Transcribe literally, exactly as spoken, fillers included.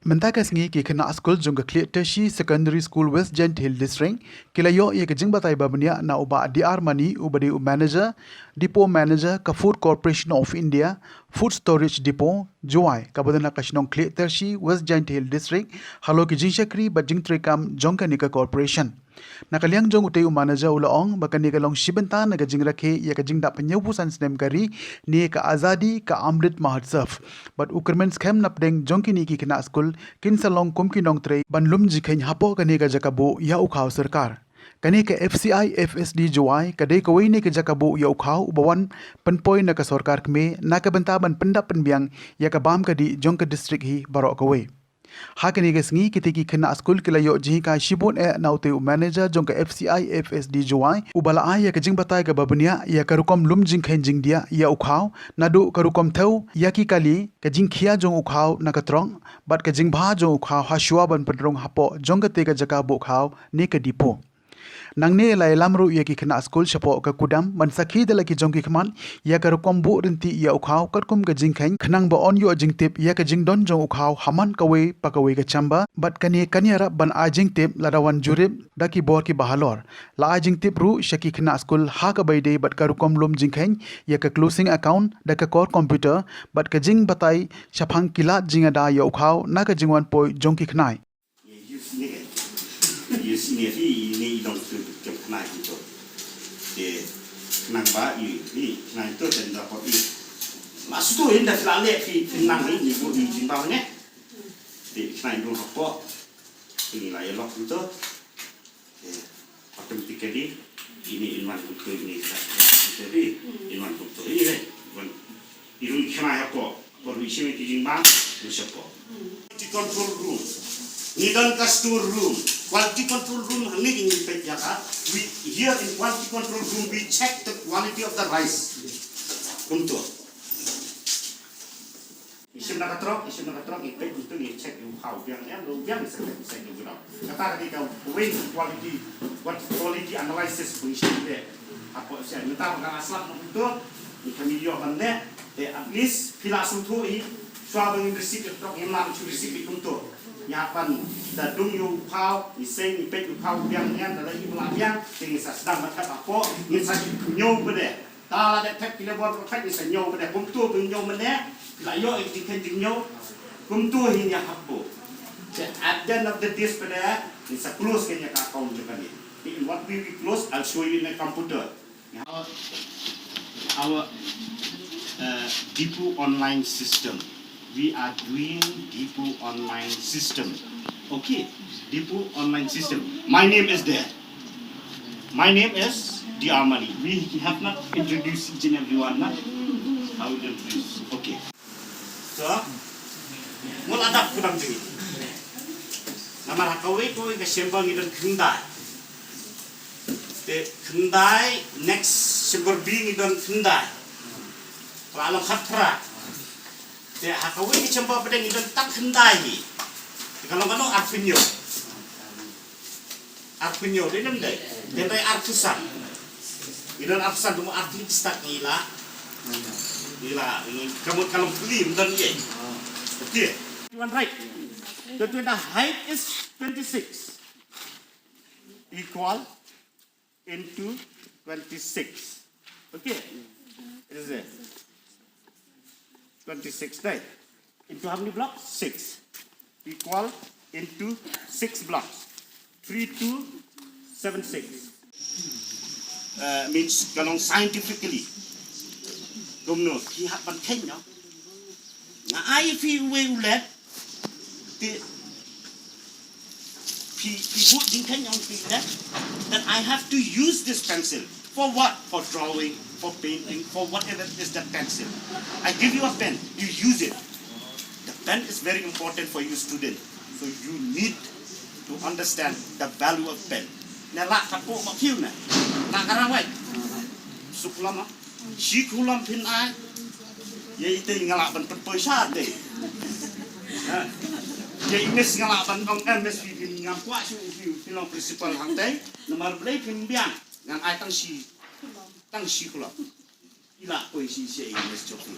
Mynta ka sngi ki khynnah skul jong ka Khlieh Tertiary Secondary School, West Jaiñtia Hills District, ki la ïoh ïa ka jingbatai ba bniah na u Bah D R Mani, uba dei u manager, depot manager ka Food Corporation of India, Food Storage Depot, Jowai, kaba don ha ka shnong Khlieh Tertiary, West Jaiñtia Hills District, halor ki jingshakri bad jingtreikam jong kane ka corporation. Na ka liang jong utei u manager u la ong ba kane ka long shi bynta na ka jingrakhe ïa ka jingdap hynñiewphew san snem ka ri, ne ka Azadi Ka Amrit Mahotsav. Bad u kyrmen skhem na pdeng jong kine ki khynnah skul kin sa long kum ki nongtrei ban lum jingkheiñ hapoh kane ka jaka buh ïa u khaw sorkar. Kane ka F C I F S D Jowai ka dei kawei na ki jaka buh ïa u khaw uba wan pynpoi na ka sorkar kmie na ka bynta ban pyndap pynbiang ïa ka bam ka dih jong ka district hi baroh kawei. Ha kane ka sngi, kitei ki khynnah skul ki la ïoh jinghikai shibun eh na utei u manager jong ka F C I F S D Jowai, uba la ai ïa ka jingbatai kaba bniah ïa ka rukom lum jingkheiñ jingdiah ïa u khaw, naduh ka rukom thew ïa ki kali, ka jingkhia jong u khaw na ka trok, bad ka jingbha jong u khaw hashwa ban pynrung hapoh jong katei ka jaka buh khaw ne ka depot. Nangne la ïalam ruh ïa ki khynnah skul shapoh ka kudam ban sakhi da la ki jong ki khmat ïa ka rukom buh rynti ïa u khaw katkum ka jingkheiñ, khnang ba yn ïoh jingtip ïa ka jingdon jong u khaw ha man kawei pa kawei ka chamber, bad kane kan ïarap ban ai jingtip lada wan jurip da ki bor kiba halor. La ai jingtip ruh sha ki khynnah skul ha kaba ïadei bad ka rukom lum jingkheiñ ïa ka closing account da ka core computer, bad ka jingbatai shaphang ki lad jingada ïa u khaw na ka jingwan poi jong ki khynnai. Ïa, ïa sngewthuh ïa ine i long tu kem khynnah ito. Te khnang ba i, i khynnah ito te nda pop i. Mas tu i nda phi la leh phi, phi nang i, i bu i jingbam ne. Te khynnah i long hapoh. Te ngi la ïa lok ito. Te automatically ine in wan kumto, ine sa kumto, ine in wan kumto, ine in wan. I rung khynnah hapoh, por bi shim ki jingbam, rung shapoh. Quality control room. Ngi don ka store room. Quality control room hangne ngi peit ïa ka. We, here in quality control room we check the quality of the rice. Kumto. Ngi shim na ka trok, ngi shim na ka trok, ngi peit kumto, ngi check ïa u khaw biang, ïa u biang, ngi sa check, ngi sa check ïa u khaw. Kata ka dei ka wei quality, what quality analysis ba ngi shim te. Hapoh sha, mynta ba ka la slap kumto, ngi kham ïoh ban leh, te at least phi la sngewthuh hi, shuwa ba ngin receive ïa ka trok, ngim lah ban shu receive ïa kumto. Ngi hap ban da dung ïa u khaw, ngi sei, ngi peit u khaw biang, ngi da la ïoh ba la biang, te ngin sa sdang ban thep hapoh, ngin sa shu ñiew bad de. Ta la dep thep ki labour ba thep, ngin sa ñiew bad de. Kumto ba ngin ñiew mynne, la ïoh ïa ka jingkheiñ jingñiew. Kumto hi ngin ïa hap buh. Te at the end of the day pat de, ngin sa close ïa ka account jong kane. In what way we close, I'll show you in a computer. Our, our, uh, Depot online system. We are doing Depot online system. Okay, Depot online system. My name is there. My name is D R Mani. We have not introduced each and everyone, na? I will introduce. Okay. So, mula dak kudang jing. Namar ha kawei kawei ka chamber ngi don khyndai. Te khyndai, next chamber B ngi don khyndai. Ka la long khatphra. Te ha kawei ka chamber pat de ngi don tang khyndai hi. Te ka long kano arphew hynñiew. Arphew hynñiew, dei ne ym dei? Te dei arphew san. Ngi don arphew san, te mo arphew hynñiew ki start ngi la. Ngi la, ngi ka mut ka long pli, ym don ei. Okay. You want right? So the height is twenty-six. Equal into twenty-six. Okay. Is it? Twenty-six, right? Into how many blocks? Six. Equal into six blocks. Three two seven six. Uh, means ka long scientifically. Kumno, phi hap ban kheiñ, no? Nga ai phi uwei u lad, te phi, phi buh jingkheiñ ong phi lad, then I have to use this pencil. For what? For drawing, for painting, for whatever is that pencil. I give you a pen, you use it. The pen is very important for you student. So you need to understand the value of pen. Ne lah ka buh ma phi ne. Lah ka rawai. Suk lama. Shi khulom phin ai. Ïa ite nga lah ban pynpoi sha te. Ha. Ïa i miss nga lah ban ong, eh, miss phi phin ngam kwah shu phi phin long principal hangtai. Namar balei phin biang. Ngan ai tang shi. Tang shi khulom. I lah poi shi shi i miss jong phi.